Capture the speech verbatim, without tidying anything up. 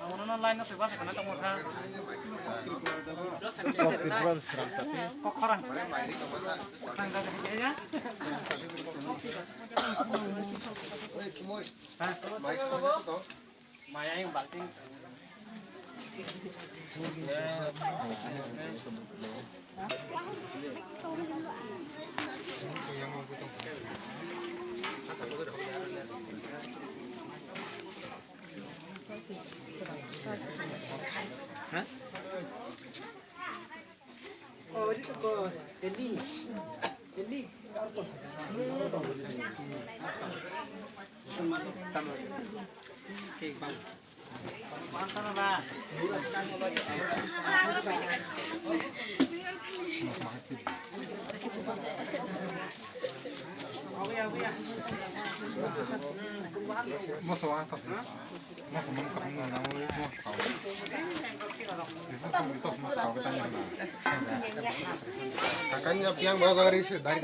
Abono line no soiba se kana tongmo sa. Kok Tripura srang sa se. Kok khorang. Khorang da de ya. Maya yang balting. Moso ang tas. Moso mang tas. Moso mang tas. Moso mang tas. Moso mang tas. Akan yang bawa gari sih dari.